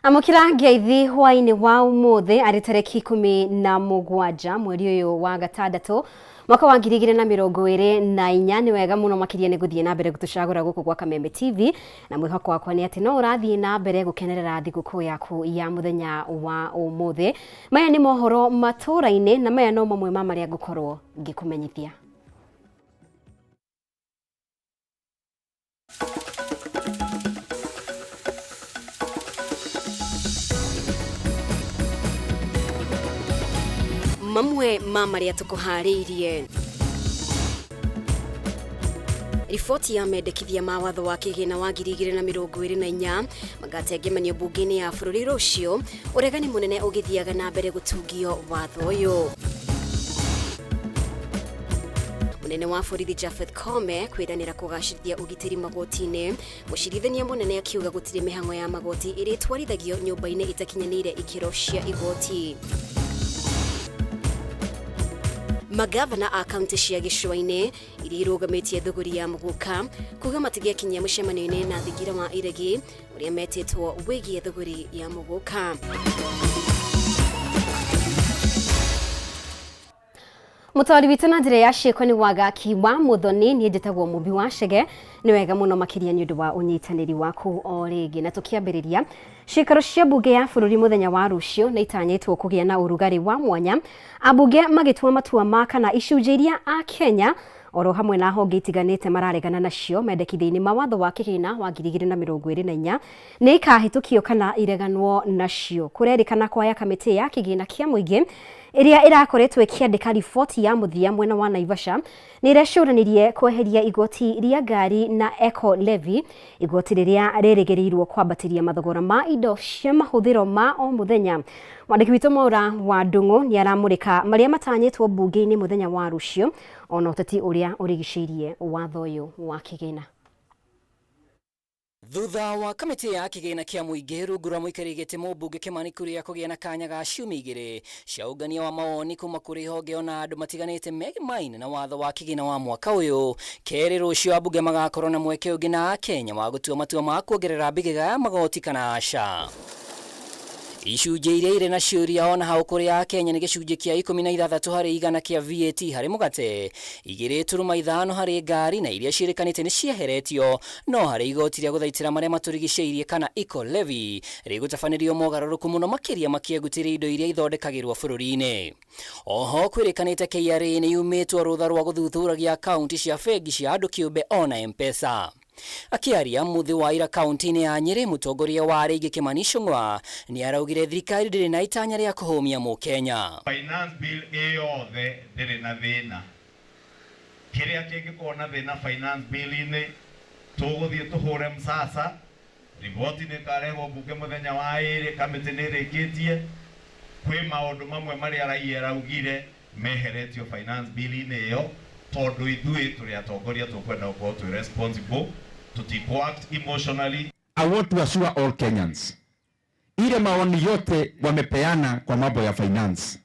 Amũkĩra ngeithi hwaĩ-inĩ wa ũmũthĩ arĩ tarĩki 17 mweri ũyũ wa gatandatũ mwaka wa 2024. Nĩ wega mũno makĩria nĩ gũthiĩ na mbere gũtũcagũra gũkũ gwa Kameme TV, na mwĩhoko wakwa nĩ atĩ no ũrathiĩ na mbere gũkenerera thigũkũ yaku ya mũthenya wa ũmũthĩ. Maya nĩ mohoro matũra-inĩ na maya no mamwe ma marĩa ngũkorwo ngĩkũmenyithia. Mamwe ma marĩa tũkũharĩirie: riboti ya mendekithia ma watho wa kĩgĩna wa 2024 magatengemanio mbunge-inĩ ya bũrũri rũciũ, ũregani mũnene ũgĩthiaga na mbere gũtungio watho ũyũ. Mũnene wa borithi Japheth Koome kwĩranĩra kũgacĩrithia ũgitĩri magoti-inĩ, mũcirithania mũnene akiuga gũtirĩ mĩhang'o ya magoti ĩrĩtwarithagio nyũmba-inĩ itakinyanĩire ikĩro cia igoti. Magavana a kaunti cia gĩcũa-inĩ iria irũgamĩtie thũgũri ya mũgũka kuga matigekinyia mũcemanio-inĩ na thingira wa iregi ũrĩa metĩtwo wĩgiĩ thũgũri ya mũgũka. Mũtwari witũ na njĩra ya ciĩko nĩ Wagaki wa Mũthoni, niĩ njĩtagwo Mũmbi wa Chege. Nĩ wega mũno makĩria nĩ ũndũ wa ũnyitanĩri waku o rĩngĩ. Na tũkĩambĩrĩria, ciikaro cia mbunge ya bũrũri mũthenya wa rũciũ nĩ itanyĩtwo kũgĩa na ũrugarĩ wa mwanya, ambunge magĩtua matua ma kana icunjĩ iria a Kenya oro hamwe na honge itiganĩte mararegana nacio mendekithia-inĩ ma watho wa kĩgĩna wa 2024 nĩ ikahĩtũkio kana ireganwo nacio. Kũrerĩkana kwaya kamĩtĩ ya kĩgĩna kĩa mũingĩ ĩrĩa ĩrakoretwo ĩkĩandĩka riboti ya mũthia mwena wa Naivasha nĩ ĩrecũranirie kweheria igoti rĩa ngari na eco levy, igoti rĩrĩa rĩrĩgĩrĩirwo kwambatĩria mathogora ma indo cia mahũthĩro ma o mũthenya. Mwandĩki witũ Mwaura wa Ndung'u nĩ aramũrĩka marĩa matanyĩtwo mbunge-inĩ mũthenya wa rũciũ, ona ũteti ũrĩa ũrigicĩirie watho ũyũ wa kĩgĩna. Thutha wa kamĩtĩ ya kĩgĩna kĩa mũingĩ rungu rwa mũikarĩri gĩtĩ mũmbunge Kimani Kuria kũgĩa na kanya ga ciumia igĩrĩ cia ũngania wa mawoni kuma kũrĩ honge ona andũ matiganĩte megimaine na watho wa kĩgĩna wa mwaka ũyũ, kerĩ rũciũ ambunge magakorwo na mweke ũngĩ na akenya wa gũtua matua ma kuongerera mbigĩga ya magoti kana aca. Icunjĩ iria irĩ na ciũria ona hau kũrĩ akenya nĩ gĩcunjĩ kĩa 16 harĩ igana kĩa VAT harĩ mũgate, 2.5 harĩ ngari, na iria ciĩrĩkanĩte nĩ cieheretio, no harĩ igoti rĩa gũthaitĩra marĩa matũrigicĩirie kana eco levy rĩgũtabanĩrio mogarũrũku mũno makĩria makĩegutĩria indo iria ithondekagĩrwo bũrũri-inĩ. Oho kwĩrĩkanĩte KRA nĩ yumĩtwo rũtha rwa gũthuthuragia akaunti cia bengi cia andũ kĩũmbe ona M-Pesa. Akĩaria mũthĩ wa ira kaunti-inĩ ya Nyĩrĩ, mũtongoria wa arĩa aingĩ Kimani Ichung'wa nĩ araugire thirikari ndĩrĩ na itanya rĩa kũhũmia mũkenya. Finance bill ĩ yothe ndĩrĩ na thĩna. Kĩrĩa kĩngĩkorwo na thĩna finance bill-inĩ, tũgũthiĩ tũhũre msasa. Riboti nĩ ĩkarehwo mbunge mũthenya wa ĩrĩ, kamĩtĩ nĩ ĩrĩkĩtie. Kwĩ maũndũ mamwe marĩa raia ĩraugire meheretio finance bill-inĩ ĩyo, tondũ ithuĩ tũrĩ atongoria tũkwenda gũkorwo twĩ responsible, tũtikũ act emotionally. I want to assure all Kenyans, ile maoni yote wamepeana kwa mambo ya finance,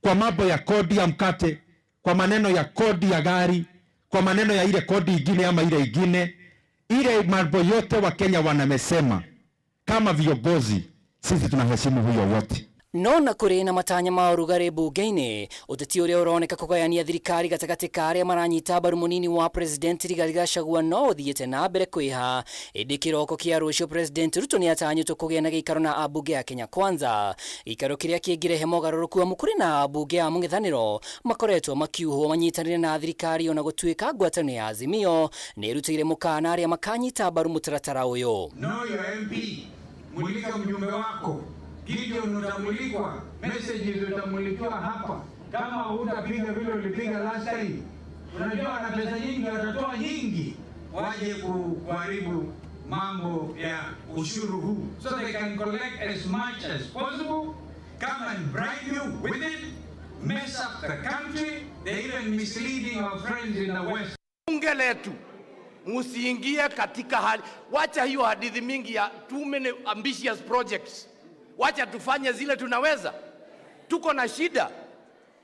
kwa mambo ya kodi ya mkate, kwa maneno ya kodi ya gari, kwa maneno ya ile kodi ingine ama ile ingine, ile mambo yote Wakenya wanamesema, kama viongozi sisi tunaheshimu huyo wote. No na kũrĩ na matanya ma ũrugarĩ mbunge-inĩ, ũteti ũrĩa ũroneka kũgayania thirikari gatagatĩ ka arĩa maranyita mbaru mũnini wa president Rigathi Gachagua no ũthiĩte na mbere kwĩha. Ĩndĩ kĩroko kĩa rũciũ President Ruto nĩ atanyĩtwo kũgĩa na gĩikaro na ambunge ya Kenya Kwanza, gĩikaro kĩrĩa kĩngĩrehe mogarũrũku amu kũrĩ na ambunge a mũng'ethanĩro makoretwo makiuhwo manyitanĩre na thirikari, ona gũtuĩka ngwatanĩro ya Azimio nĩ ĩrutĩire mũkana arĩa makanyita mbaru mũtaratara ũyũ. Know your MP, mulika mjumbe wako. Gideon utamulikwa, messages utamulikiwa hapa. Kama hutapiga vile ulipiga last time, unajua wana pesa nyingi, watatoa nyingi waje kuharibu mambo ya ushuru huu, so they can collect as much as possible, come and bribe you with it, mess up the country. They're even misleading our friends in the West. Bunge letu musiingie katika hali, wacha hiyo hadithi mingi ya too many ambitious projects. Wacha tufanye zile tunaweza. Tuko na shida,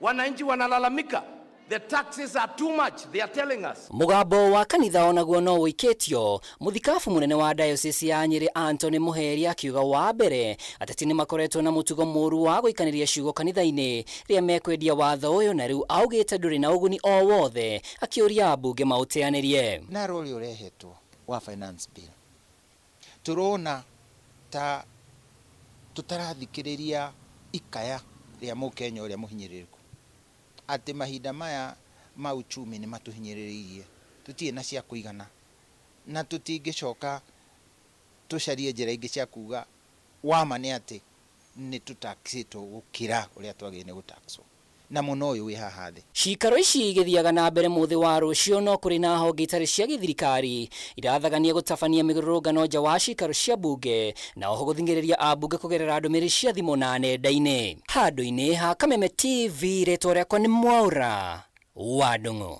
wananchi wanalalamika, The taxes are too much, they are telling us. Mugambo wa kanitha onaguo no ũikĩtio. Mũthikabu mũnene wa diocese ya Nyĩrĩ Anthony Mũheria akiuga wa mbere ateti nĩ makoretwo na mũtugo mũru wa gũikanĩria ciugo kanitha-inĩ rĩrĩa mekwendia watho ũyũ, na rĩu augĩte ndũrĩ na ũguni o wothe, akĩũria ambunge maũteanĩrie. Naro ũrĩa ũrehetwo wa finance bill tũrona ta tũtarathikĩrĩria ikaya rĩa mũkenya ũrĩa mũhinyĩrĩrĩku, atĩ mahinda maya ma uchumi nĩ matũhinyĩrĩrĩirie, tũtirĩ na cia kũigana na tũtingĩcoka tũcarie njĩra ingĩ cia kuga wama nĩ atĩ nĩ tũtaxĩtwo gũkĩra ũrĩa twagĩrĩire nĩ gũtaxwo, na mũno ũyũ wĩ haha thĩ. Cikaro ici igĩthiaga na mbere mũthĩ wa rũciũ, no kũrĩ na honge itarĩ cia gĩthirikari irathagania gũtabania mĩrũrũngano nja wa cikaro cia mbunge, na oho gũthing'ĩrĩria ambunge kũgerera ndũmĩrĩri cia thimũ na nenda-inĩ. Handũ-inĩ ha Kameme TV, rĩtwa rĩakwa nĩ Mwaũra wa Ndung'u.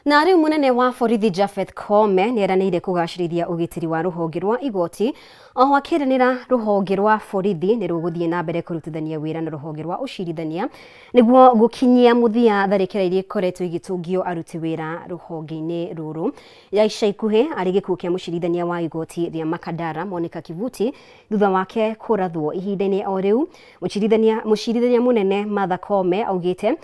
Na rĩu mũnene wa borithi Japheth Koome nĩ eranĩire kũgacĩrithia ũgitĩri wa rũhonge rwa igoti, oho akĩranĩra rũhonge rwa borithi nĩ rũgũthiĩ na mbere kũrutithania wĩra na rũhonge rwa ũcirithania nĩguo gũkinyia mũthia tharĩkĩra iria ikoretwo igĩtũngio aruti wĩra rũhonge-inĩ rũrũ. Ya ica ikuhĩ arĩ gĩkuũ kĩa mũcirithania wa igoti rĩa Makadara Monica Kivuti thutha wake kũrathwo. Ihinda-inĩ o rĩu mũcirithania mũnene Martha Koome augĩte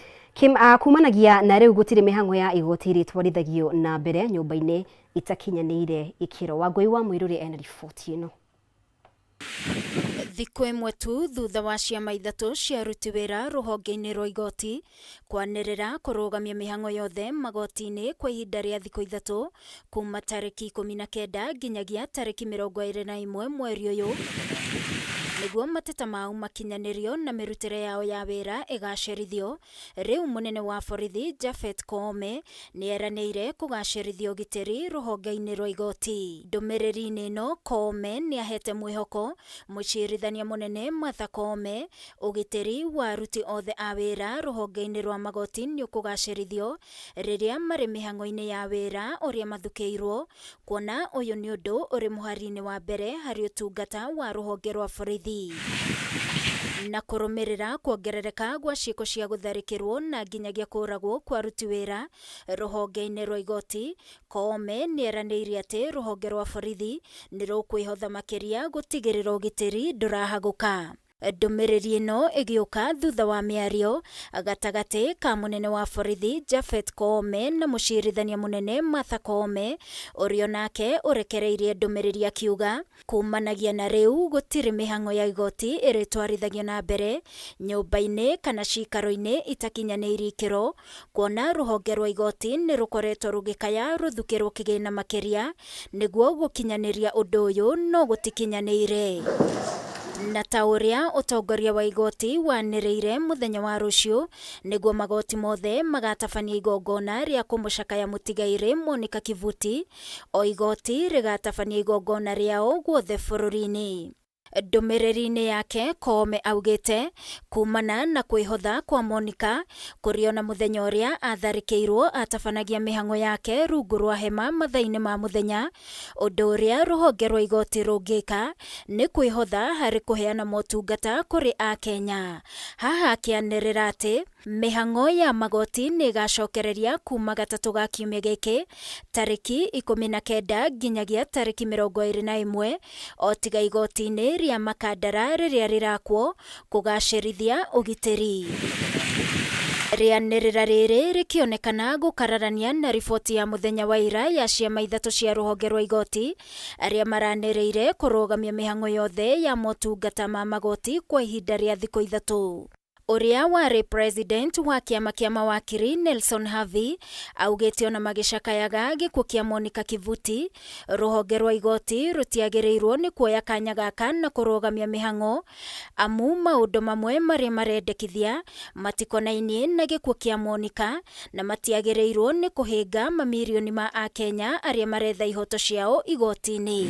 kumanagia na rĩu gũtirĩ mĩhang'o ya igoti ĩrĩtwarithagio na mbere nyũmba-inĩ itakinyanĩire ikĩro. Wangũi wa Mũirũrĩ ena riboti ĩno. Thikũ ĩmwe tu thutha wa ciama ithatũ cia aruti wĩra rũhonge-inĩ rwa igoti kwanĩrĩra kũrũgamia mĩhang'o yothe magoti-inĩ kwa ihinda rĩa thikũ ithatũ kuma tarĩki 19 nginyagia tarĩki 21 mweri ũyũ, nĩguo mateta mao makinyanĩrio na mĩrutĩre yao ya wĩra ĩgacĩrithio. Rĩu mũnene wa borithi Japheth Koome nĩ eranĩire kũgacĩrithia ũgitĩri rũhonge-inĩ rwa igoti. Ndũmĩrĩri-inĩ ĩno Koome nĩ ahete mwĩhoko mũcirithania mũnene Martha Koome ũgitĩri wa aruti othe a wĩra rũhonge-inĩ rwa magoti nĩ ũkũgacĩrithio rĩrĩa marĩ mĩhang'o-inĩ ya wĩra ũrĩa mathukĩirwo, kuona ũyũ nĩ ũndũ ũrĩ mũhari-inĩ wa mbere harĩ ũtungata wa rũhonge rwa borithi. Na kũrũmĩrĩra kuongerereka gwa ciĩko cia gũtharĩkĩrwo na nginyagia kũragwo kwa aruti wĩra rũhonge-inĩ rwa igoti, Koome nĩ eranĩire atĩ rũhonge rwa borithi nĩ rũkwĩhotha makĩria gũtigĩrĩra ũgitĩri ndũrahagũka. Ndũmĩrĩri ĩno ĩgĩũka thutha wa mĩario gatagatĩ ka mũnene wa borithi Japheth Koome na mũcirithania mũnene Martha Koome, ũrĩa onake ũrekereirie ndũmĩrĩri akiuga kumanagia na rĩu gũtirĩ mĩhang'o ya igoti ĩrĩtwarithagio na mbere nyũmba-inĩ kana cikaro-inĩ itakinyanĩirie ikĩro, kuona rũhonge rwa igoti nĩ rũkoretwo rũgĩkaya rũthukĩrwo kĩgĩna makĩria nĩguo gũkinyanĩria ũndũ ũyũ no gũtikinyanĩire. Na ta ũrĩa ũtongoria wa igoti wanĩrĩire mũthenya wa rũciũ nĩguo magoti mothe magatabania igongona rĩa kũmũcakaya mũtigairĩ Monica Kivuti, o igoti rĩgatabania igongona rĩao guothe bũrũri-inĩ. Ndũmĩrĩri-inĩ yake Koome augĩte kumana na kwĩhotha kwa Monica kũrĩ ona mũthenya ũrĩa atharĩkĩirwo atabanagia mĩhang'o yake rungu rwa hema mathaa-inĩ ma mũthenya, ũndũ ũrĩa rũhonge rwa igoti rũngĩka nĩ kwĩhotha harĩ kũheana motungata kũrĩ akenya. Haha akĩanĩrĩra atĩ mĩhang'o ya magoti nĩ ĩgacokereria kuma gatatũ ga kiumia gĩkĩ tarĩki 19 nginyagia tarĩki 21, o tiga igoti-inĩ rĩa Makadara rĩrĩa rĩrakwo kũgacĩrithia ũgitĩri. Rĩanĩrĩra rĩrĩ rĩkĩonekana gũkararania na riboti ya mũthenya wa ira ya ciama ithatũ cia rũhonge rwa igoti arĩa maranĩrĩire kũrũgamia mĩhang'o yothe ya motungata ma magoti kwa ihinda rĩa thikũ ithatũ. Ũrĩa warĩ president wa kĩama kĩa mawakiri Nelson Havi augĩte ona magĩcakayaga gĩkuũ kĩa Monica Kivuti, rũhonge rwa igoti rũtiagĩrĩirwo nĩ kuoya kanya gaka na kũrũgamia mĩhang'o, amu maũndũ mamwe marĩa marendekithia matikonainie na gĩkuũ kĩa Monica na matiagĩrĩirwo nĩ kũhĩnga mamirioni ma akenya arĩa maretha ihoto ciao igoti-inĩ.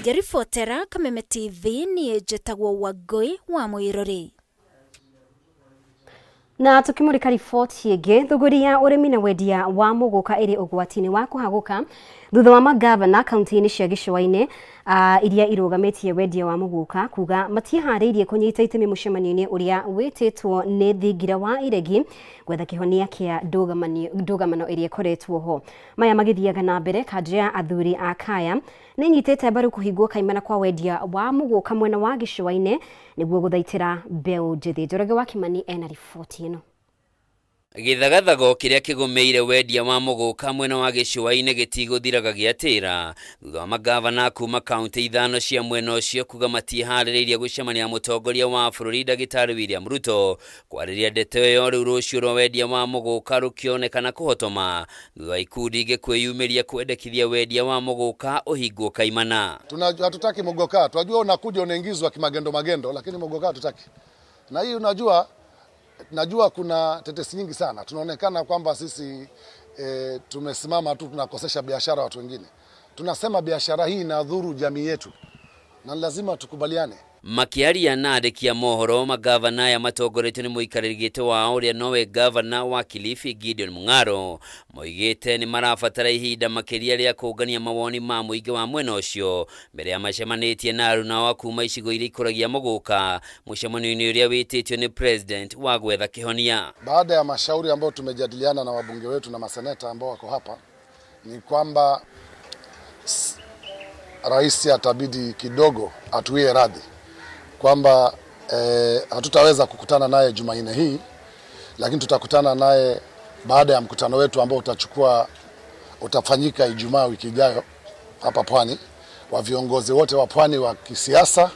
Ngĩribotera Kameme TV, niĩ njĩtagwo Wangũi wa Mũirũrĩ. Na tukimurika riboti ĩngĩ, thũgũri ya ũrĩmi na wendia wa mũgũka ĩrĩ ũgwati-inĩ wa kũhagũka thutha wa magavana kaunti-inĩ cia gĩcũa-inĩ iria irũgamĩtie wendia wa mũgũka kuga matiĩharĩirie kũnyita itemi mũcemanio-inĩ ũrĩa wĩtĩtwo nĩ thingira wa iregi gwetha kĩhonia kĩa ndũgamano ĩrĩa ĩkoretwo ho. Maya magĩthiaga na mbere, kanjũ ya athuri a kaya nĩ ĩnyitĩte mbaru kũhingwo kaimana kwa wendia wa mũgũka mwena wa gĩcũa-inĩ nĩguo gũthaitĩra mbeũ njĩthĩ. Njoroge wa Kimani ena riboti ĩno. Gĩthagathago kĩrĩa kĩgũmĩire wendia wa mũgũka mwena wa gĩcũa-inĩ gĩtigũthiraga gĩatĩra thutha wa magavana kuma kaunti 5 cia mwena ũcio kuga matiĩharĩrĩirie gũcemania na mũtongoria wa bũrũri ndagĩtarĩ William Ruto kwarĩria ndeto ĩyo. Rĩu rũciũ rwa wendia wa mũgũka rũkĩonekana kũhotoma thutha wa ikundi ingĩ kwĩyumĩria kwendekithia wendia wa mũgũka ũhingwo kaimana. Hatutaki mũgũka, twajua unakuja unaingizwa kimagendo magendo, lakini mũgũka hatutaki. Na hii unajua, najua kuna tetesi nyingi sana. Tunaonekana kwamba sisi tumesimama tu tunakosesha biashara watu wengine. Tunasema biashara hii inadhuru jamii yetu na lazima tukubaliane. Makiaria na andĩki a mohoro, magavana aya matongoretio nĩ mũikarĩri gĩtĩ wao ũrĩa nowe gavana wa Kilifi Gideon Mung'aro moigĩte nĩ marabatara ihinda makĩria rĩa kũngania mawoni ma mũingĩ wa mwena ũcio mbere ya macemanĩtie na aruna wa kuma icigo iria ikũragia mũgũka mũcemanio-inĩ ũrĩa wĩtĩtio nĩ president wa gwetha kĩhonia. Baada ya mashauri ambayo tumejadiliana na wabunge wetu na maseneta ambao wako hapa ni kwamba rais atabidi kidogo atuie radhi kwamba hatutaweza kukutana naye Jumanne hii, lakini tutakutana naye baada ya mkutano wetu ambao utafanyika Ijumaa wiki ijayo hapa Pwani, wa viongozi wote wa Pwani wa kisiasa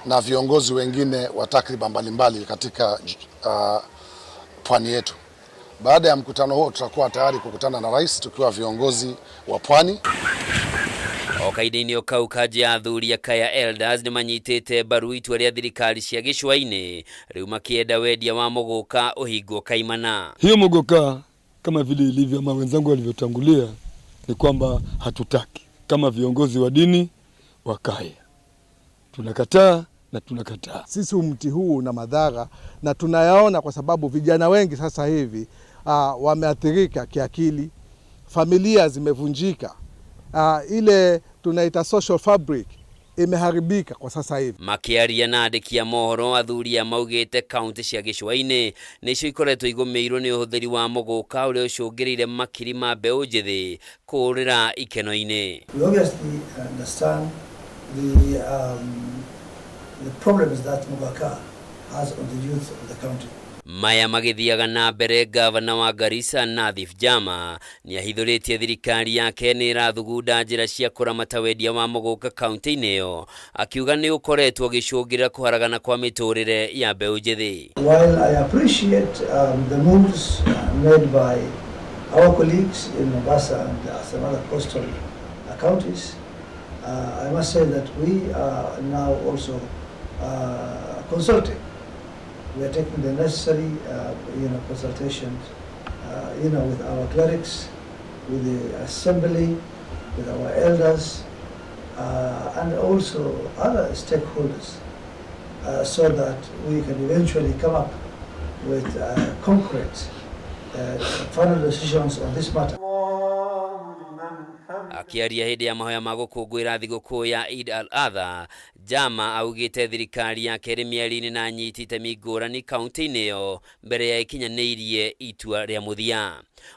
na viongozi wengine wa takriban mbalimbali katika Pwani yetu. Baada ya mkutano huo tutakuwa tayari kukutana na rais tukiwa viongozi wa Pwani. O kahinda-inĩ o kau, kanjũ ya athuri a Kaya Elders nĩ manyitĩte mbaru itua rĩa thirikari cia gĩcũa-inĩ rĩu makĩenda wendia wa mũgũka ũhingwo kaimana. Hiyo mũgũka kama vile ilivyo ama wenzangu walivyotangulia ni kwamba hatutaki kama viongozi wa dini wa kaya. Tunakataa na tunakataa. Sisi mti huu una madhara na tunayaona kwa sababu vijana wengi sasa hivi wameathirika kiakili, familia zimevunjika. Ile tunaita social fabric imeharibika kwa sasa hivi. Makiaria na andĩki a mohoro, athuri a maugĩte kaunti cia gĩcũa-inĩ nĩcio ikoretwo igũmĩirwo nĩ ũhũthĩri wa mũgũka ũrĩa ũcũngĩrĩire makiri ma mbeũ njĩthĩ kũũrĩra ikeno-inĩ. We obviously understand the problems that Muguka has on the youth of the country. Maya magĩthiaga na mbere, gavana wa Garissa Nathif Jama nĩ ahithũrĩtie thirikari yake nĩ ĩrathugunda njĩra cia kũramata wendia wa mũgũka kaunti-inĩ ĩyo, akiuga nĩ ũkoretwo ũgĩcũngĩra kũharagana kwa mĩtũrĩre ya mbeũ njĩthĩ. While I appreciate the moves made by our colleagues in Mombasa and some other coastal counties, I must say that we are now also consulting. We are taking the necessary consultations with our clerics, with the assembly, with our elders, and also other stakeholders, so that we can eventually come up with concrete final decisions on this matter. Akiaria hĩndĩ ya mahoya ma gũkũngũĩra thigũkũ ya Eid al-Adha, Jama augĩte thirikari yake ĩrĩ mĩario-inĩ na anyiti itemi ngũrani kaunti-inĩ ĩyo mbere ya ĩkinyanĩirie itua rĩa mũthia.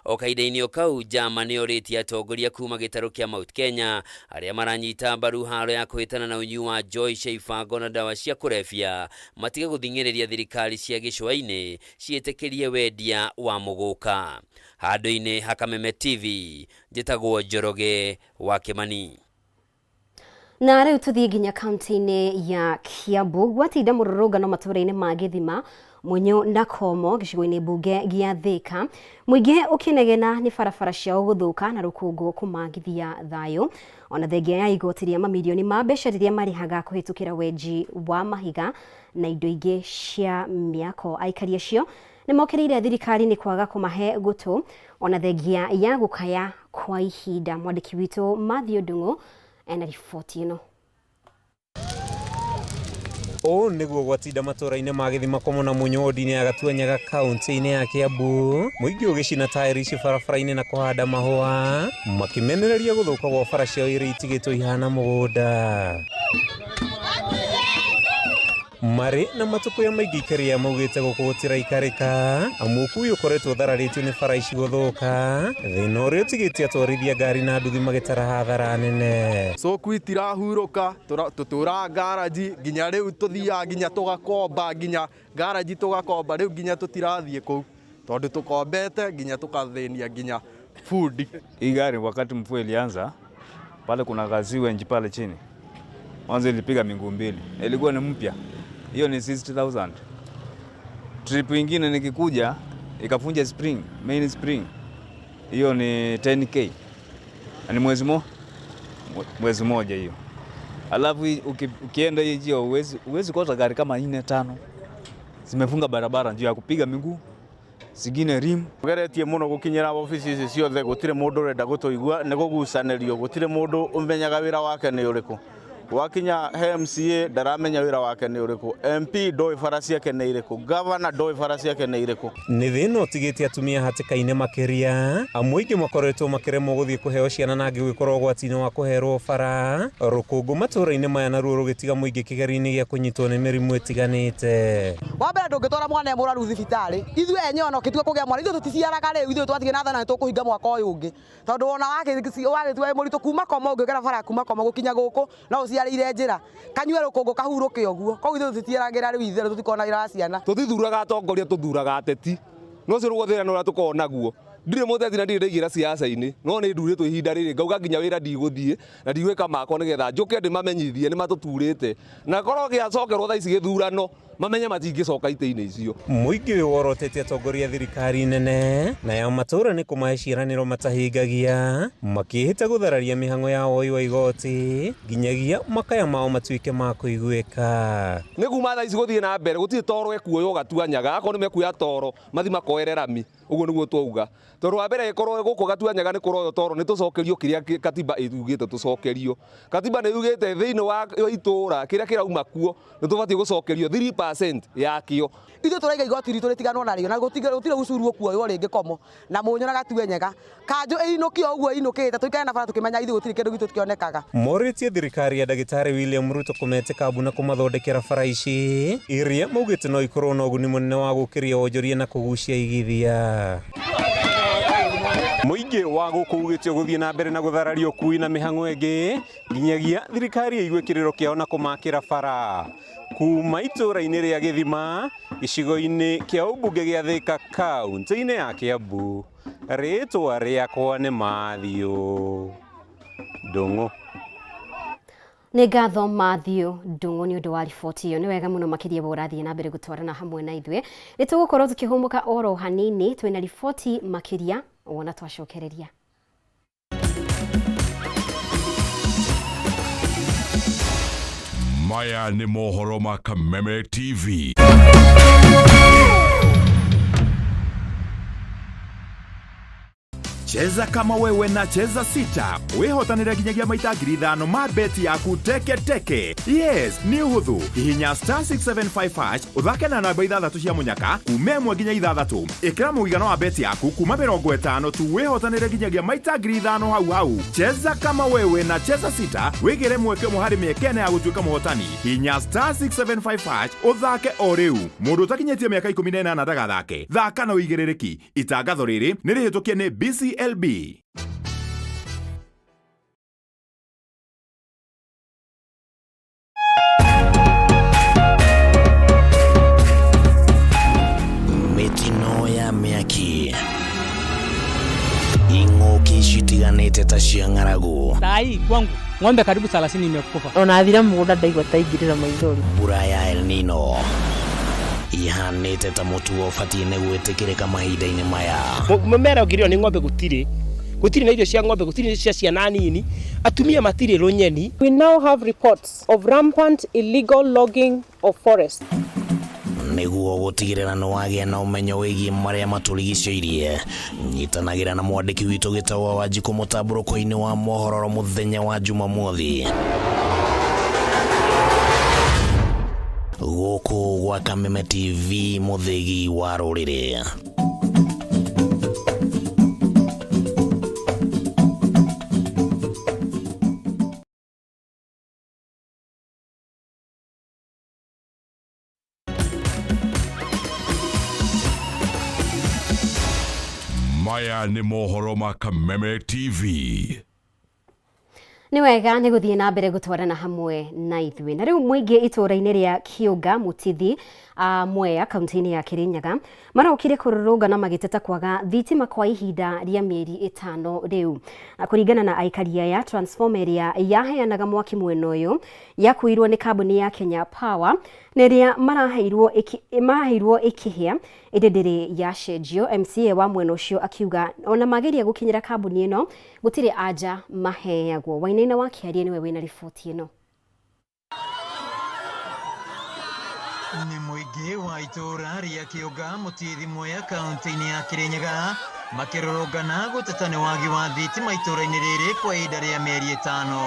O kahinda-inĩ o kau, Jama nĩ orĩtie atongoria kuma gĩtarũ kĩa Mount Kenya arĩa maranyita mbaru haro ya kũhĩtana na ũnyui wa njohi cia ibango na ndawa cia kũrebia matige gũthing'ĩrĩria thirikari cia gĩcũa-inĩ ciĩtĩkĩrie wendia wa mũgũka. Handũ-inĩ ha Kameme TV, njĩtagwo Njoroge wa Kimani. Na rĩu tũthiĩ nginya kaunti-inĩ ya Kiambu gwatinda mũrũrũngano matũũra-inĩ ma Gĩthima, Mũnyũ na Komo gĩcigo-inĩ mbunge gĩa Thĩka, mũingĩ ũkĩnegena nĩ barabara ciao gũthũka na rũkũngũ kũmagithia thayũ, ona thengia ya igoti rĩa mamirioni ma mbeca rĩrĩa marĩhaga kũhĩtũkĩra wenji wa mahiga na indo ingĩ cia mĩako. Aikari acio nĩ mokĩrĩire thirikari nĩ kwaga kũmahe gũtũ ona thengia ya gũkaya kwa ihinda. Mwandĩki witũ Matthew Ndung'u ena riboti ĩno. Ũũ nĩguo gwatinda matũũra-inĩ ma Gĩthima Komo na Munyu wodi-inĩ ya Gatuanyaga kaunti-inĩ ya Kiambu, mũingĩ ũgĩcina taĩri ici barabara-inĩ na kũhanda mahũa, makĩmenereria gũthũka gwa bara ciao iria itigĩtwo ihana mũgũnda. Marĩ na matũkũya maingĩ ikaria maugĩte gũkũ gũtiraikarĩka amu ũkui ũkoretwo ũthararĩtio nĩ bara ici gũthũka, thĩna ũrĩa ũtigĩtie atwarithia ngari na nduthi magĩtara hathara nene. So ũkui itirahurũka, tũtũraga ngaraji nginya rĩu tũthiaga nginya tũgakomba nginya ngaraji tũgakomba rĩu nginya tũtirathiĩ kũu tondũ tũkombete nginya tũkathĩnia nginya bundi. Hii gari wakati mvua ilianza pale kuna kaziwenji pale chini, mwanzo ilipiga miguu mbili, ilikuwa ni mpya hiyo ni 60,000. Trip ingine nikikuja ikafunja spring, main spring hiyo ni 10K, ni mwezi moja hiyo. Alafu ukienda hii njia uwezi kosa gari kama 4 5 zimefunga barabara njia ya kupiga miguu, zingine rim. Geretie muno gukinyira ofici ici ciothe gutire mundu urenda gutuigua ni gugucanirio gutire mundu umenyaga wira wake ni uriku. Wakinya he MCA ndaramenya wira wake ni uriku, MP ndoi bara ciake ni iriku, governor ndoi bara ciake ni iriku. Nĩ thĩna ũtigĩtie atumia hatĩka-inĩ makĩria amu aingĩ makoretwo makĩremwo gũthiĩ kũheo ciana na angĩ gũgĩkorwo ũgwati-inĩ wa kũherwo bara rũkũngũ matũũra-inĩ maya naruo rũgĩtiga mũingĩ kĩgerio-inĩ gĩa kũnyitwo nĩ mĩrimũ ĩtiganĩte. Wa mbere ndũngĩtwara mwana e mũrwaru thibitarĩ, ithuĩ enyewe ona ũkĩtua kũgĩa mwana ithuĩ tũticiaraga rĩu, ithuĩ twathiĩ na thana nĩtũkũhinga mwaka ũyũ ũngĩ, tondũ wona wagĩtua wĩ mũritũ kuma koma ũngĩkĩra bara kuma koma gũkinya gũkũ no ũciarĩire njĩra kanyue rũkũngũ kahurũke ũguo, koguo ithuĩ tũtitiaragĩra rĩu itherũ tũtikoragwo na wĩra wa ciana. Tũtithuraga atongoria, tũthuraga ateti, no ũcio nĩguo thĩna ũrĩa tũkoragwo naguo. Ndirĩ mũteti na ndirĩ ndaingĩra siasa-inĩ, no nĩ ndurĩtwo ihinda rĩrĩ ngauga nginya wĩra ndigũthiĩ na ndigwĩka makwa nĩgetha njũke ndĩmamenyithie nĩ matũturĩte, na korwo gĩacokerwo thaa ici gĩthurano mamenye matingĩcoka itĩ-inĩ icio. Mũingĩ ũyũ worotete atongoria thirikari nene na ya matũũra nĩ kũmahe ciĩranĩro matahingagia, makĩĩhĩta gũthararia mĩhang'o ya woi wa igoti nginyagia makaya mao matuĩke ma kũiguĩka. Nĩ kuma thaa ici gũthiĩ na mbere gũtirĩ toro ekuoywo Gatuanyaga, akorwo nĩ mekuoya toro mathi makoere rami, ũguo nĩguo twauga. Tondũ wa mbere ĩkorwo gũkũ Gatuanyaga nĩ kũroywo toro nĩ tũcokerio kĩrĩa katiba ĩugĩte tũcokerio. Katiba nĩ yugĩte thĩinĩ wa itũũra kĩrĩa kĩrauma kuo nĩ tũbatiĩ gũcokerio 3% yakĩo. Ithuĩ tũraiga igoti ritũ rĩtiganwo narĩo na gũtirĩ ucuru ũkuoywo rĩngĩ Komo na Mũnyũ na Gatuanyaga, kanjũ ĩinũkio ũguo ĩinũkĩte tũikare na bara tũkĩmenya ithuĩ gũtirĩ kĩndũ gitũ kĩonekaga. Morĩtie thirikari ya ndagĩtarĩ William Ruto kũmetĩka mbu na kũmathondekera bara ici iria maugĩte no ikorwo na ũguni mũnene wa gũkĩria wonjoria na kũgucia igithia. Mũingĩ wa gũkũ ugĩte ũgũthiĩ na mbere na gũthararia ũkui na mĩhang'o ĩngĩ nginyagia thirikari ĩigue kĩrĩro kĩao na kũmakĩra bara. Kuma itũũra-inĩ rĩa Gĩthima gĩcigo-inĩ kĩa ũmbunge gĩa Thika kaunti-inĩ ya Kiambu, rĩtwa rĩakwa nĩ Matthew Ndung'u. Nĩ ngatho Matthew Ndung'u nĩ ũndũ wa riboti ĩyo, nĩ wega mũno makĩria we ũrathiĩ na mbere gũtwarana hamwe na ithuĩ. Nĩ tũgũkorwo tũkĩhũmũka oro hanini, twĩna riboti makĩria wona twacokereria. Maya nĩ mohoro ma Kameme TV. Cheza kama wewe na Cheza Sita wihotanire nginyagia maita 5,000 ma beti yaku teke teke. Yes, nĩ ũhũthũ. Hihinya star 675 hash ũthake na namba 6 cia mũnyaka kuma 1 nginya 6. Ĩkĩra mũigana wa beti yaku kuma 50 tu wihotanire nginyagia maita 5,000 hau hau. Cheza kama wewe na Cheza Sita wĩgĩre mweke ũmwe harĩ mĩeke ĩna ya gũtuĩka mũhotani. Hihinya star 675 hash ũthake o rĩu. Mũndũ ũtakinyĩtie mĩaka 18 ndagathake. Thaka na ũigĩrĩrĩki. Itangatho rĩrĩ nĩ rĩhĩtũkie nĩ BCLB. Mĩtino ya mĩaki, ing'ũki citiganĩte ta cia ng'aragu, Saa hii kwangu ng'ombe karibu 30 imekufa. Ona athira mũgũnda ndaigua ta ingĩrĩra maithori. Mbura ya El Nino ihanĩte ta mũtugo ũbatiĩ nĩ gwĩtĩkĩrĩka mahinda-inĩ maya. Mũmera ũngĩrĩo nĩ ng'ombe gũtirĩ, gũtirĩ na irio cia ng'ombe, gũtirĩ cia ciana nini, atumia matirĩ rũnyeni. We now have reports of rampant illegal logging of forests. Nĩguo gũtigĩrĩra nĩ wagĩa na ũmenyo wĩgiĩ marĩa matũrigicĩirie, nyitanagĩra na mwandĩki witũ Gĩtaũ wa Wanjikũ mũtambũrũko-inĩ wa mohoro mũthenya wa Jumamothi. Gũkũ gwa Kameme TV, mũthĩgi wa rũrĩrĩ. Maya nĩ mohoro ma Kameme TV. Nĩ wega nĩ gũthiĩ na mbere gũtwarana hamwe na ithuĩ. Na rĩu mũingĩ itũũra-inĩ rĩa Kĩũnga Mũtithi Mwea kaunti-inĩ ya Kĩrĩnyaga marokire kũrũrũngana magĩteta kwaga thitima kwa ihinda rĩa mĩeri ĩtano rĩu. Kũringana na aikari aya, transformer ĩrĩa yaheanaga mwaki mwena ũyũ yakuirwo nĩ kambuni ya Kenya Power na ĩrĩa maraheirwo maraheirwo ĩkĩhĩa ĩndĩ ndĩrĩ yacenjio. MCA wa mwena ũcio akiuga ona mageria gũkinyĩra kambuni ĩno gũtirĩ anja maheagwo. Wainaina wa Kĩarie nĩwe wĩna riboti ĩno. Nĩ mũingĩ wa itũũra rĩa Kĩũnga Mũtithi Mwea kaunti-inĩ ya Kĩrĩnyaga makĩrũrũngana gũteta nĩ wagi wa thitima itũũra-inĩ rĩrĩ kwa ihinda rĩa mĩeri ĩtano.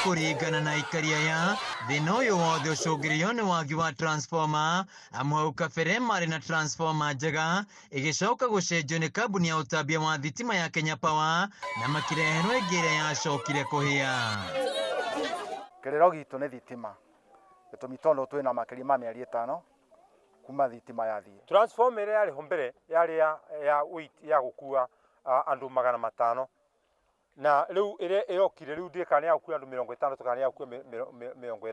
Kũringana na aikari aya, thĩna ũyũ wothe ũcũngĩrĩirio nĩ wagi wa transformer, amu hau kabere marĩ na transformer njega ĩgĩcoka gũcenjio nĩ kambuni ya ũtambia wa thitima ya Kenya Power na makĩreherwo ĩngĩ ĩrĩa yacokire kũhĩa. Kĩrĩro gitũ nĩ thitima, gĩtũmi tondũ twĩna makĩria ma mĩeri ĩtano kuma thitima yathiĩ. Transformer ĩrĩa yarĩ ho mbere yarĩ ya, ya weight ya gũkua andũ 500 na rĩu ĩrĩa ĩrokire rĩu ndiũĩ kana nĩ ya gũkua andũ 60 kana nĩ ya gũkua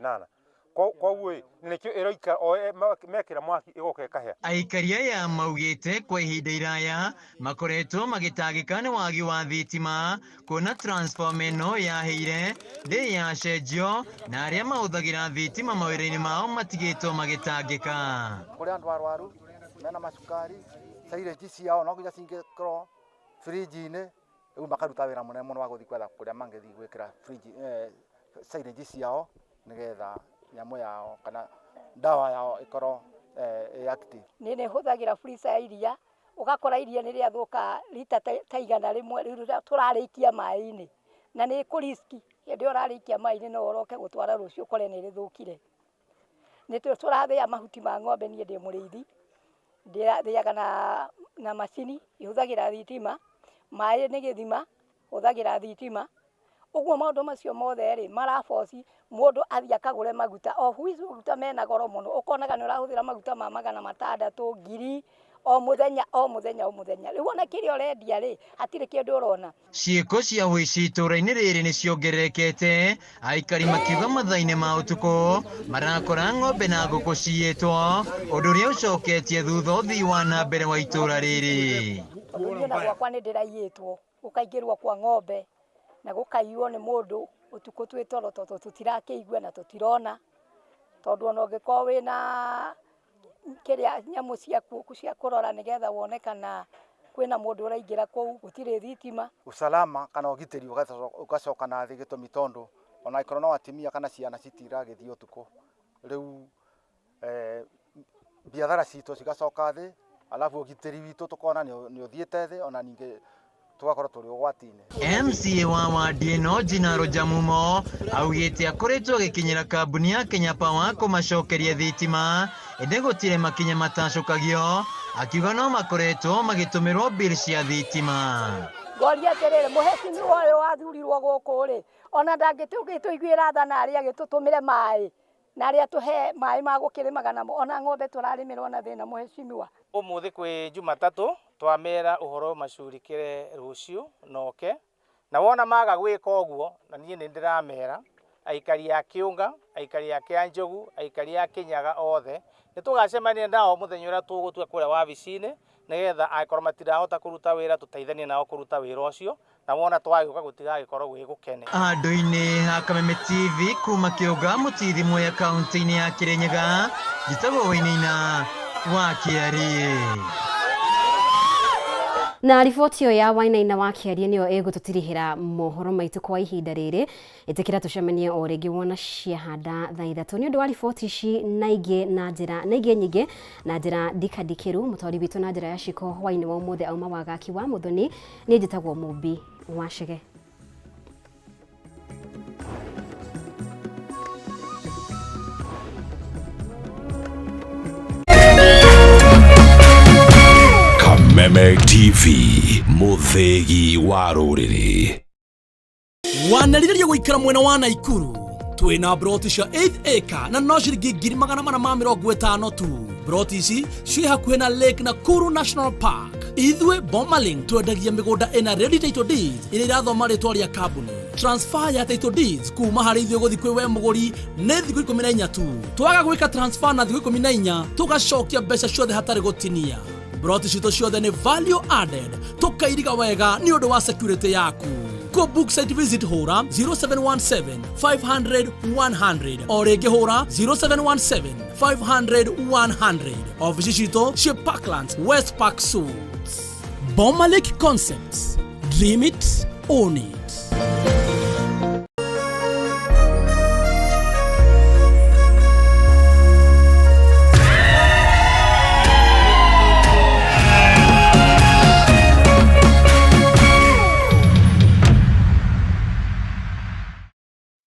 80. Koguo ĩ nĩkĩo ĩroikara o mekĩra mwaki ĩgoka ĩkahĩa. Aikari aya maugĩte kwa ihinda iraya makoretwo magĩtangĩka nĩ wagi wa thitima kuona transformer ĩno yahĩire ndĩrĩ yacenjio na arĩa mahũthagĩra thitima mawĩra-inĩ mao matigĩtwo magĩtangĩka. Kũrĩ andũ arwaru mena macukari, silage ciao no nginya cingĩkorwo fridge-inĩ, rĩu makaruta wĩra mũnene mũno wa gũthiĩ gwetha kũrĩa mangĩthiĩ gwĩkĩra fridge, silage ciao nĩgetha nyamũ yao kana ndawa yao ĩkorwo ĩ active. Niĩ nĩ hũthagĩra freezer ya iria, ũgakora iria nĩ rĩathũka rita ta 100 rĩu tũrarĩikia maĩ-inĩ, na nĩ kũ risk hĩndĩ ĩyo ũrarĩikia maĩ-inĩ no ũroke gũtwara rũciũ ũkore nĩ rĩthũkire. Nĩ tũrathĩa mahuti ma ng'ombe, niĩ ndĩ mũrĩithi, ndĩrathĩaga na macini ihũthagĩra thitima, maĩ nĩ gĩthima hũthagĩra thitima, ũguo maũndũ macio mothe rĩ mara force mũndũ athiĩ akagũre maguta, of which maguta mena goro mũno, ũkonaga nĩ ũrahũthĩra maguta ma 600, 1000 o mũthenya o mũthenya o mũthenya, rĩu ona kĩrĩa ũrendia rĩ hatirĩ kĩndũ ũrona. Ciĩko cia ũici itũũra-inĩ rĩrĩ nĩ ciongererekete, aikari makiuga mathaa-inĩ ma ũtukũ marakora ng'ombe na ngũkũ ciyĩtwo, ũndũ ũrĩa ũcoketie thutha ũthii wa na mbere wa itũũra rĩrĩ. Tondũ niĩ ona gwakwa nĩ ndĩraiyĩtwo, gũkaingĩrwo kwa ng'ombe na gũkaiywo nĩ mũndũ ũtukũ twĩ toro tondũ tũtirakĩigua na tũtirona, tondũ ona ũngĩkorwo wĩna kĩrĩa nyamũ ciaku cia kũrora nĩgetha wone kana kwĩna mũndũ ũraingĩra kũu, gũtirĩ thitima. Usalama kana ũgitĩri ũgacoka na thĩ, gĩtũmi tondũ ona angĩkorwo no atumia kana ciana citiragĩthiĩ ũtukũ, rĩu biathara citũ cigacoka thĩ, alafu ũgitĩri witũ tũkona nĩ ũthiĩte thĩ, ona ningĩ tũgakorwo tũrĩ ũgwati-inĩ. MCA wa wadi ĩno Jinaro Jamumo augĩte akoretwo agĩkinyĩra kambuni ya Kenya Power kũmacokeria thitima ĩndĩ gũtirĩ makinya matacũkagio, akiuga no makoretwo magĩtũmĩrwo bill cia thitima. Ngoria atĩrĩrĩ, mũhecimiwa ũyũ wathurirwo gũkũ rĩ, ona ndangĩtũiguĩra tha na arĩa agĩtũtũmĩre maĩ na arĩa tũhe maĩ ma gũkĩrĩmaga namo, ona ng'ombe tũrarĩmĩrwo na thĩna mũhecimiwa. Ũmũthĩ kwĩ Jumatatũ twamera ũhoro macurikĩre rũciũ noke, na wona maga gwĩka ũguo, na niĩ nĩ ndĩramera aikari a Kĩũnga, aikari a Kĩanjogu, aikari a Kĩnyaga othe, nĩ tũgacemania nao mũthenya ũrĩa tũgũtua kũrĩa wabici-inĩ, nĩgetha angĩkorwo matirahota kũruta wĩra tũteithanie nao kũruta wĩra ũcio, na wona twagĩũka gũtigagĩkorwo gwĩ gũkene. Handũ-inĩ ha Kameme TV kuma Kĩũnga Mũtithi Mwea kaunti-inĩ ya Kĩrĩnyaga, njĩtagwo Wainaina wa Kĩarie. Na riboti ĩyo ya Wainaina wa Kĩarie nĩyo ĩgũtũtirihĩra mohoro maitũ kwa ihinda rĩrĩ. Ĩtĩkĩra tũcemanie o rĩngĩ wona ciahanda thaa 3. Nĩ ũndũ wa riboti ici na ingĩ na njĩra na ingĩ nyingĩ na njĩra ndikandikĩru, mũtwari witũ na njĩra ya ciko hwainĩ wa ũmũthĩ auma Wagaki wa Mũthoni. Niĩ njĩtagwo Mũmbi wa Chege. Kameme TV, mũthĩgi wa rũrĩrĩ. Wanarĩrĩria gũikara mwena wa Naikuru twĩna broti cia 8 acre na no ciringi 450,000 tu. Broti ici ciĩ hakuhĩ na Lake Nakuru National Park. Ithuĩ Bomalink twendagia mĩgũnda ĩna ready title deeds ĩrĩa irathoma rĩtwa rĩa kambuni. Transfer ya title deeds kuma harĩ ithuĩ gũthiĩ kwĩ we mũgũri nĩ thikũ 14 tu. Twaga gwĩka transfer na thikũ 14 tũgacokia mbeca ciothe hatarĩ gũtinia. Broti citũ ciothe nĩ value added, tũkairiga wega nĩ ũndũ wa security yaku. Kũ book site visit hũra 0717 500 100, o rĩngĩ hũra 0717 500 100. Ofici citũ ciĩ Parklands, West Park Suites. Boma Lake Concepts, dream it, own it.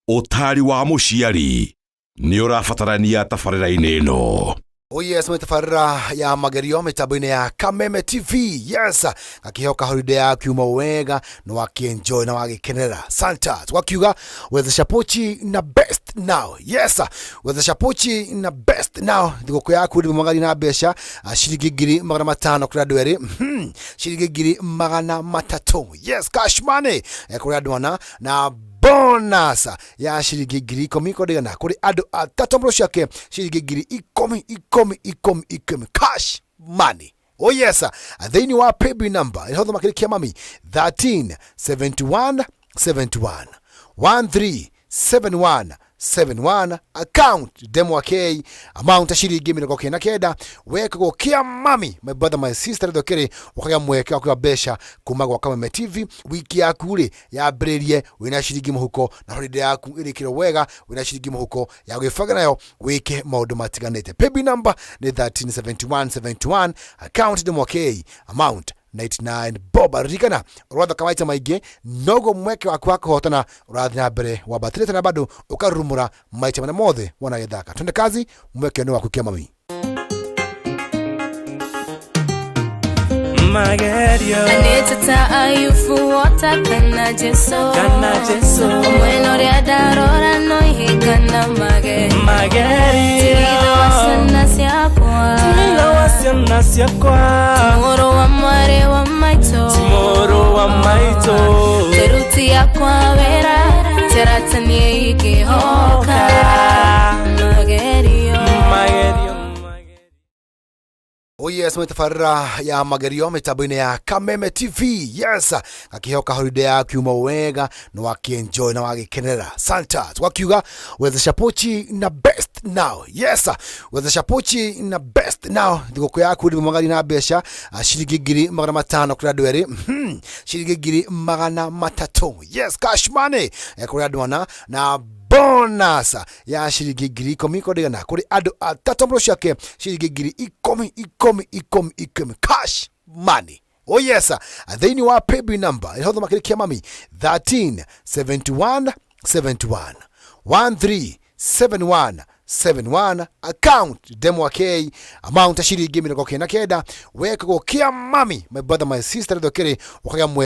Ũtari wa mũciari nĩ ũrabatarania tabarĩra-inĩ ĩno. Oh yes, mĩtabarĩra ya magerio mĩtambo-inĩ ya Kameme TV. Yes, gakihoka holiday yaku yuma wega na wakienjoy na wagĩkenerera. Santa wakiuga wezesha pochi na best now. Yes, wezesha pochi na best now. Thigũkũ yaku ndĩ mwagari na mbeca ciringi 500,000 kũrĩ andũ erĩ, ciringi 300,000. Yes, cash money kũrĩ andũ ana na bonus ya ciringi 10,000 kũrigana kũrĩ andũ atatũ mũrũ ciake ciringi 10,000 10 10 10 cash money. Oh yes, thĩinĩ wa paybill number ĩhotho makĩria kĩa mami 13 71 71 13 71 71, account demo k amount ya ciringi 99 wekagwo kia mami. My brother, my sister, thokere ukaga mweke wa kuga mbeca kuma gwa Kameme TV. Wiki yaku rĩ yambĩrĩrie wĩna ciringi mũhuko na holiday yaku ĩrĩkĩrwo wega wĩna ciringi mũhuko ya gwĩbanga nayo wĩke maũndũ matiganĩte. Paybill number nĩ 137171, account demo k amount 99 bob. Ririkana ũrathaka maita maingĩ noguo mweke waku wa kũhotana ũrathiĩ na mbere wambatĩrĩte na bado ũkarurumũra maita marĩa mothe wona gĩthaka. Twende kazi, mweke nĩ waku kĩa mami. Magerio. Anĩtĩta Ayubu wota kana Jesu. Kana Jesu. Mwena ũrĩa ndarora no ihĩngana magerio. Magerio. Ti-ithe wa ciana ciakwa. Ti-ithe wa ciana ciakwa. Ti mũrũ wa mwarĩ wa maitũ. Ti mũrũ wa maitũ. Tĩruti yakwa wĩra terata niĩ ingĩhoka. Magerio. Magerio. Oh yes, mĩtabarĩra ya magerio mĩtambo-inĩ ya Kameme TV. Yes, gakihoka holiday yaku yuma wega na wakienjoy na wagĩkenerera. Santa wakiuga wezesha pochi na best now. Yes, wezesha pochi na best now. Thigũkũ yaku ndĩ mwagari na mbeca ciringi 500,000 kũrĩ andũ erĩ, ciringi 300,000. Yes, cash money kũrĩ andũ ana na bonus ya ciringi 10,000 kũrigana kũrĩ andũ atatũ mũrũ ciake ciringi 10,000 10 10 10 cash money. Oh yes, thĩinĩ wa paybill number ĩhotho makĩria kĩa mami 13 71 71 13 71 71, account demo k amount ya ciringi 99 wekagwo kĩa mami. My brother, my sister, thokere ukaga mwe.